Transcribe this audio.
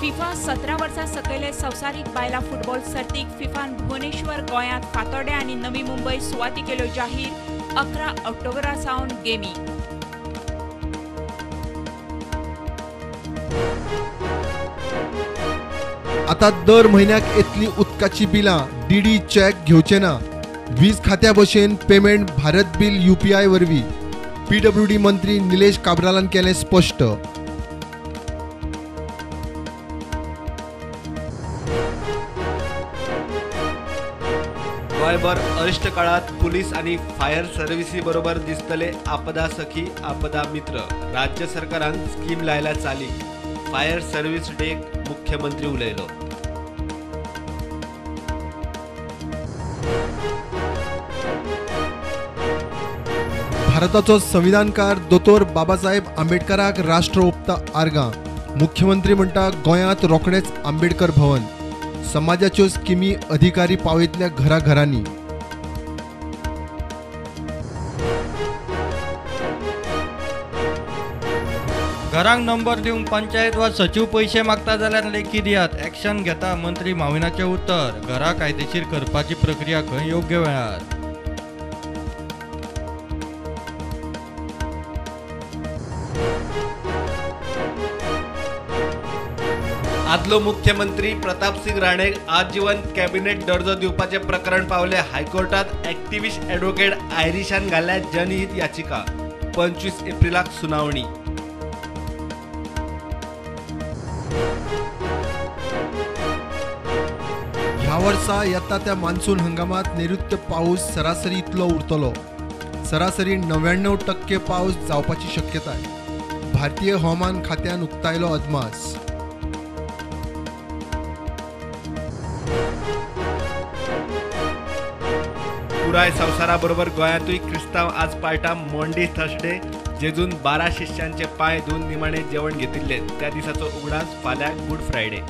FIFA 17 वर्सां सकयले संवसारीक बायलां फुटबॉल सर्तीक फिफान भुवनेश्वर गोंयांत फातोर्डे आनी नवी मुंबय सुवाती केल्यो जाहीर. 11 ऑक्टोबरा सावन गेमी. आता दर म्हयन्याक येतली उदकाची बिलां डीडी चॅक घेवचे ना. वीज खात्या भशेन पेमेंट भारत बिल यूपीआय वरवीं. पीडब्ल्यूडी मंत्री निलेश काब्रालान केलें स्पश्ट. गोंयभर अरिश्ट काळात पुलीस आनी फायर सर्व्हिसी बरोबर दिसतले आपदा सखी आपदा मित्र. राज्य सरकारान स्कीम लायला चालीक. फायर सर्व्हिस डेक मुख्यमंत्री उलयलो. भारताचो संविधानकार दोतोर बाबासाहेब आंबेडकराक राष्ट्र ओंपता आर्गां. मुख्यमंत्री म्हणटा गोंयांत रोखडेंच आंबेडकर भवन. समाजाच्यो स्किमी अधिकारी पावयतल्या घराघरांनी. घरांक नंबर दिवंक पंचायत वा सचीव पयशे मागता जाल्यार लेखी दियात, एक्शन घेता मंत्री माविनाचें उतर. घरां कायदेशीर करपाची प्रक्रिया खंय योग्य वेळार. आदलो मुख्यमंत्री प्रतापसिंग राणे आजीवन कॅबिनेट दर्जो दिवपाचें प्रकरण पावले हायकोर्टात. ॲक्टिव्हिस्ट ॲडव्होकेट आयरिशान घाल्या जनहित याचिका. 25 एप्रिलाक सुनावणी. ह्या वर्सा येता त्या मान्सून हंगामात नैऋत्य पाऊस सरासरी इतलो उरतलो. सरासरी 99% पाऊस जावपाची शक्यताय. भारतीय हवामान खात्यान उक्तायलो अदमास. पुराय संवसाराबरोबर गोंयांतूय क्रिस्तांव आज पाळटा मॉन्डी थर्सडे. जेजून 12 शिष्यांचे पांय धुवन निमाणे जेवण घेतिल्ले त्या दिसाचो उगडास फाल्यां गुड फ्रायडे.